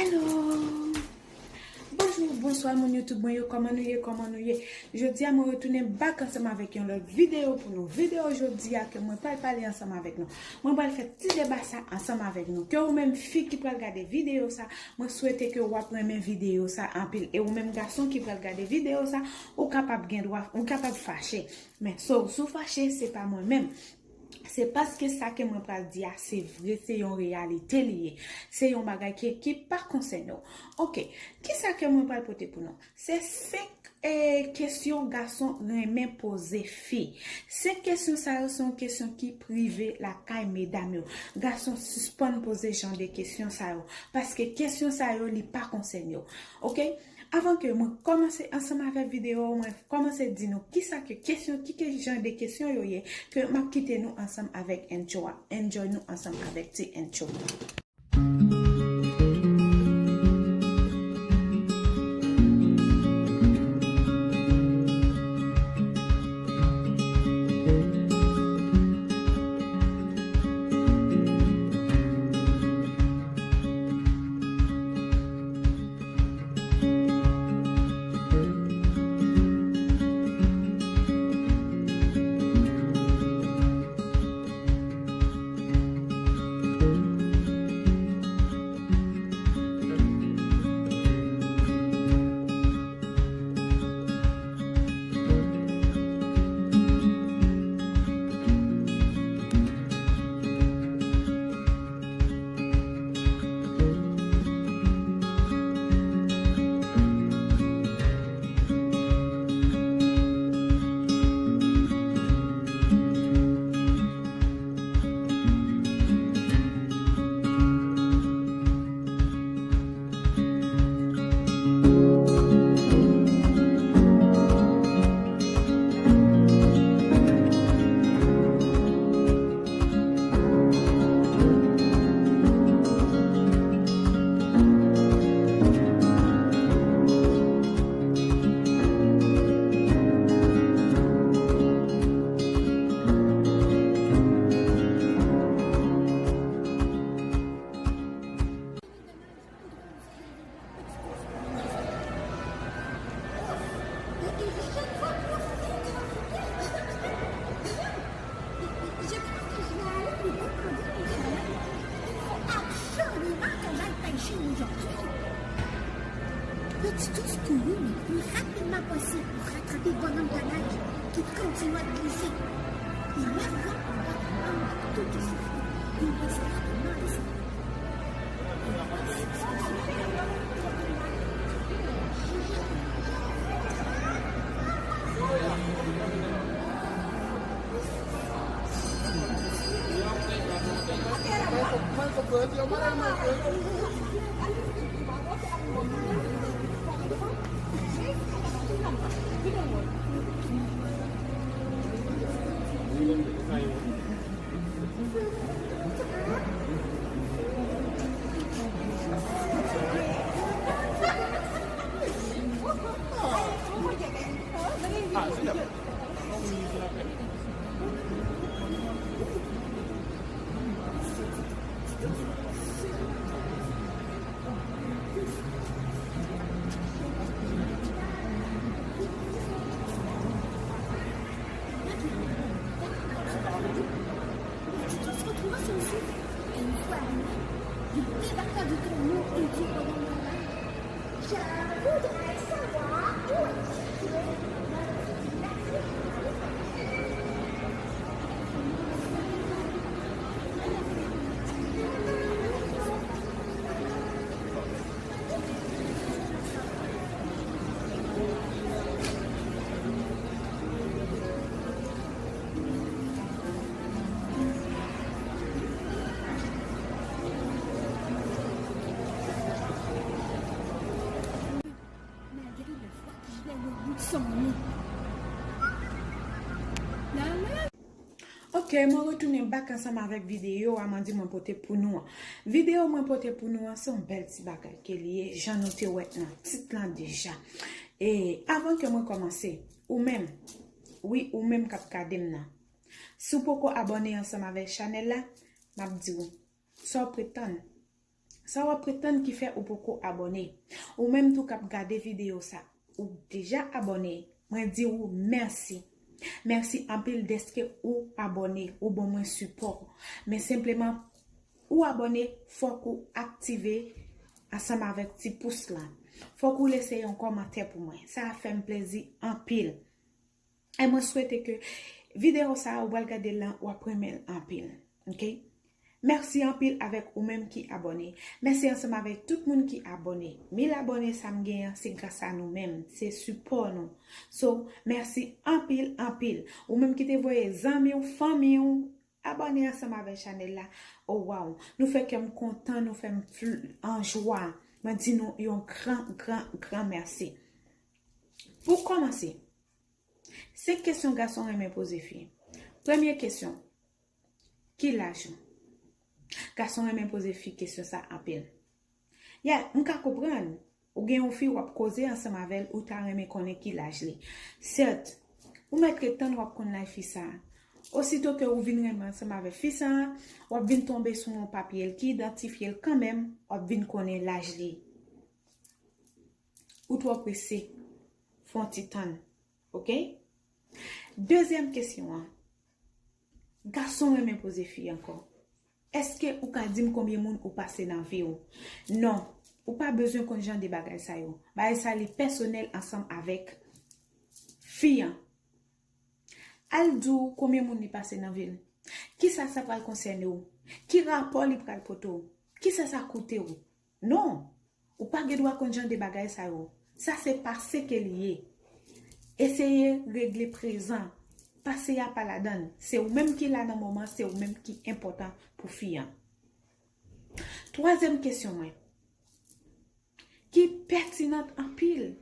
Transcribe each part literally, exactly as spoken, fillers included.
Hello! Bonjou, bonswa moun YouTube mwen yo, kòman nou ye, kòman nou ye? Jodi a mwen retounen back ansanm avèk yon lòt videyo pou nou. Videyo jodi a ke mwen pral pale ansanm avèk nou. Mwen pral fè ti deba sa ansanm avèk nou. Ke ou menm fi ki pral gade videyo sa, mwen swete ke w ap renmen videyo sa anpil. E ou menm gason ki pral gade videyo sa, ou kapab gen dwa, ou kapab fache. Men, so, si w fache, se pa mwen menm. Se paske sa ke mwen pral di a, se vre, se yon reyalite li ye. Se yon bagay ki, ki pa konsène w. Oke, kisa ke mwen pral pote pou nou? Se senk, eh, kesyon gason renmen poze fi. Senk kesyon sa yo se yon kesyon ki prive lakay medam yo. Gason sispann poze jan de kesyon sa yo. Paske kesyon sa yo, li pa konsène yo. Oke? Avan ke mwen kòmanse ansanm avèk videyo, mwen kòmanse di nou kisa ke kesyon, ki ke jan de kesyon yo ye, ke m ap kite nou ansanm avèk intro a. Enjoy nou ansanm avèk ti intro. Petit, tu couru, mais plus rapidement possible pour rattraper le bonhomme d'âge qui continue à glisser. Il arriva en bas de l'âme tout essoufflé. Il baissa rapidement les Tito se retrouva sur le site et une fois arrivé, il débarqua du tonneau et dit au bonhomme d'âge: Je voudrais savoir où est situé le Malgré le froid, je vais au bout de son nez. La, la. Ok, mwen retounen back ansanm avèk videyo a, mwen di mwen pote pou nou an. Videyo mwen pote pou nou an, se yon bèl ti bagay ke li ye, jan nou te wè nan tit lan deja. E avan ke mwen kòmanse, ou menm, wi, ou menm k ap gade m nan, si w poko abòne ansanm avèk chanèl la, m ap di w, sa w pretann? Sa w ap pretann ki fè ou poko abòne? Ou menm tou k ap gade videyo sa, ou deja abòne? Mwen di ou mèsi. Mèsi anpil dèske ou abòne, ou ban mwen sipò. Men senpleman, ou abòne, fòk ou aktive ansanm avèk ti pous la. Fòk ou lese yon kòmantè pou mwen. Sa ap fè m plezi anpil. E mwen swete ke videyo sa a ou pral gade l lan, w ap renmen l anpil. Oke? Mèsi anpil avèk ou menm ki abòne. Mèsi ansanm avèk tout moun ki abòne. Mil abòne sa m genyen an, se gras a nou menm. Se sipò nou. So, mèsi anpil, anpil. Ou menm ki te voye zanmi w, fanmi w, abòne ansanm avèk chanèl la. Oh, wow. Nou fè kè m kontan, nou fè m fl-, an jwa. Mwen di nou yon gran, gran, gran mèsi. Pou kòmanse, senk kesyon gason renmen poze fi. Premye kesyon, ki laj ou? Gason renmen poze fi kesyon sa anpil. Ya, m ka konprann. Ou gen yon fi w ap koze ansanm avè l, ou ta renmen konnen ki laj li. Sèt, ou mèt ret tann w ap konn laj fi sa a. Osito ke ou vin renmen ansanm avè fi sa a, w ap vin tonbe sou yon papye l ki idantifye l kanmenm, w ap vin konnen laj li. Ou twò prese. Fè yon ti tann. Oke? Dezyèm kesyon an. Gason renmen poze fi ankò. Èske ou ka di m konbyen moun ou pase nan vi w? Non, ou pa bezwen konn jan de bagay sa yo. Bagay sa li pèsonèl ansanm avèk fi an. Al di w konbyen moun li pase nan vi l. Kisa sa pral konsène w? Ki rapò li pral pote w? Kisa sa koute w? Non, ou pa gen dwa konn jan de bagay sa yo. Sa se pase ke li ye. Eseye regle prezan. Pase a pa ladan l. Se ou menm ki la nan moman, se ou menm ki enpòtan pou fi an. Twazyèm kesyon mwen, ki pètinant anpil.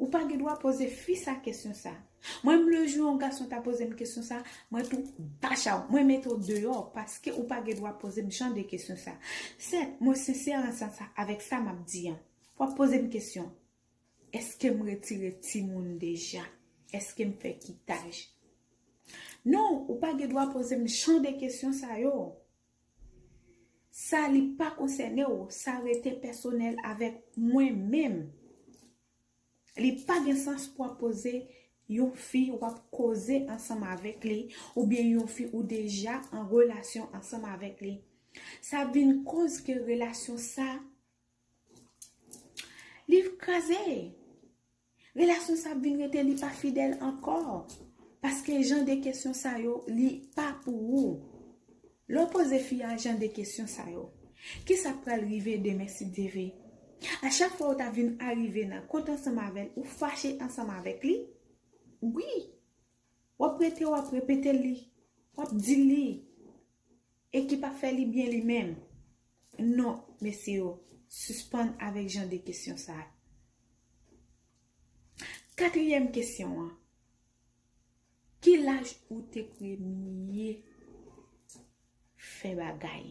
Ou pa gen dwa poze fi sa kesyon sa. Mwen menm lejou yon gason ta poze m kesyon sa, mwen tou bachaw, mwen mete w deyò paske ou pa gen dwa poze m jan de kesyon sa. Sèt, mwen sensè nan sans sa avèk sa m ap di an. W ap poze m kesyon, èske m retire timoun deja? Èske m fè kitaj? Non, ou pa gen dwa poze m jan de kesyon sa yo. Sa li pa konsène w, sa rete pèsonèl avèk mwen menm. Li pa gen sans pou w ap poze yon fi w ap koze ansanm avèk li, oubyen yon fi ou deja an relasyon ansanm avèk li. Sa vin koz ke relasyon sa li kraze. Relasyon sa ap vin rete li pa fidèl ankò. Paske jan de kesyon sa yo, li pa pou ou. Lè w poze fi a jan de kesyon sa yo, kisa k pral rive demen si Dye vle? A chak fwa ou ta vin arive nan kont ansanm avè l, ou fache ansanm avèk li? Wi. W ap rete, w ap repete li. W ap di li. E ki pa fè li byen li menm. Non, mesye yo, sispann avèk jan de kesyon sa. Katriyèm kesyon an. Ki laj ou te premye fè bagay?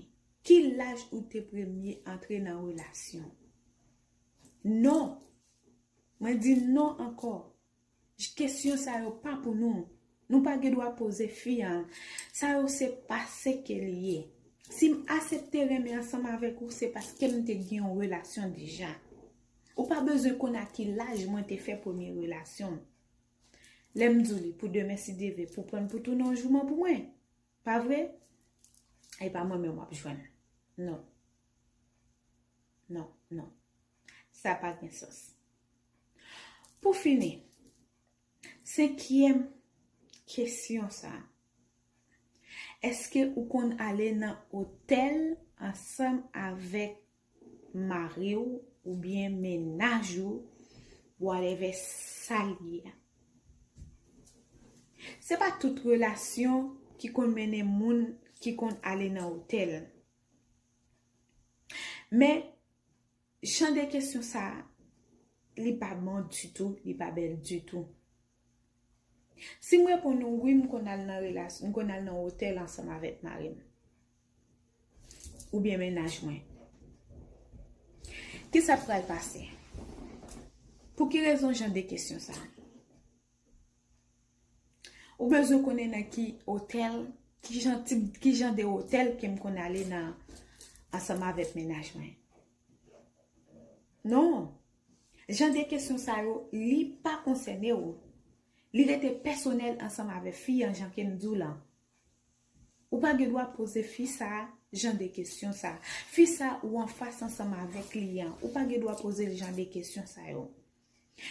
Ki laj ou te premye antre nan relasyon? Non. Mwen di non ankò. Kesyon sa yo pa pou nou. Nou pa gen dwa poze fi an. Sa yo se pase ke li ye. Si m aksepte renmen ansanm avèk ou, se paske m te gen yon relasyon deja. Ou pa bezwen konn a ki laj mwen te fè premye relasyon m. Lè m di w li pou demen si Dye vle, pou pran l pou tounen yon jouman pou mwen. Pa vre? E pa mwen menm w ap jwenn. Non. Non, non. Sa pa gen sans. Pou fini, senkyèm kesyon sa. Èske ou konn ale nan otèl ansanm avèk mari w oubyen mennaj ou, whatever sa l ye a? Se pa tout relasyon ki konn mennen moun ki konn ale nan otèl. Men, jan de kesyon sa, li pa bon ditou, li pa bèl ditou. Si m reponn ou wi, m konn al nan relasyon, m konn al nan otèl ansanm avèk mari m. Oubyen mennaj mwen. Kisa k pral pase? Pou ki rezon jan de kesyon sa? Ou bezwen konnen nan ki otèl, ki jan tip, ki jan de otèl ke m konn ale nan, ansanm avèk mennaj mwen. Non. Jan de kesyon sa yo, li pa konsène w. Li rete pèsonèl ansanm avèk fi an, jan ke m di w lan. Ou pa gen dwa poze fi sa a jan de kesyon sa. Fi sa ou anfas ansanm avèk li an, ou pa gen dwa poze l jan de kesyon sa yo.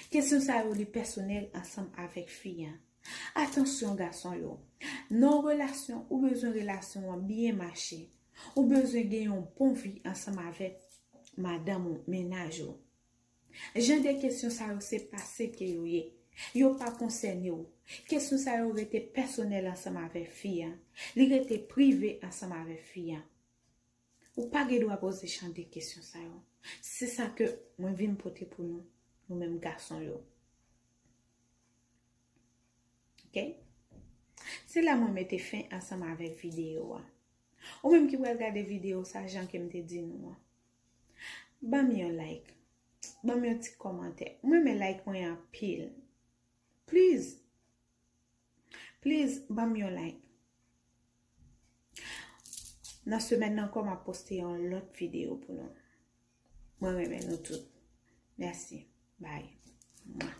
Kesyon sa yo, li pèsonèl ansanm avèk fi an. Atansyon, gason yo. Nan yon relasyon, ou bezwen relasyon an byen mache. Ou bezwen gen yon bon vi ansanm avèk madanm ou, mennaj ou. Jan de kesyon sa yo, se pase ke yo ye. Yo pa konsène w. Kesyon sa yo rete pèsonèl ansanm avèk fi an. Li rete prive ansanm avèk fi an. Ou pa gen dwa poze jan de kesyon sa yo. Se sa ke mwen vin pote pou nou, nou menm gason yo. Ok? Se la mwen mete fen ansanm avèk videyo a. Ou menm ki pral gade videyo sa, jan ke m te di nou an, ban m yon like. Ban m yon ti kòmantè. Mwen renmen like mwen anpil. Please. Please, ban m yon like. Nan semèn nan ankò, m ap poste yon lòt videyo pou nou. Mwen renmen nou tout. Mèsi. Bye. Mwa.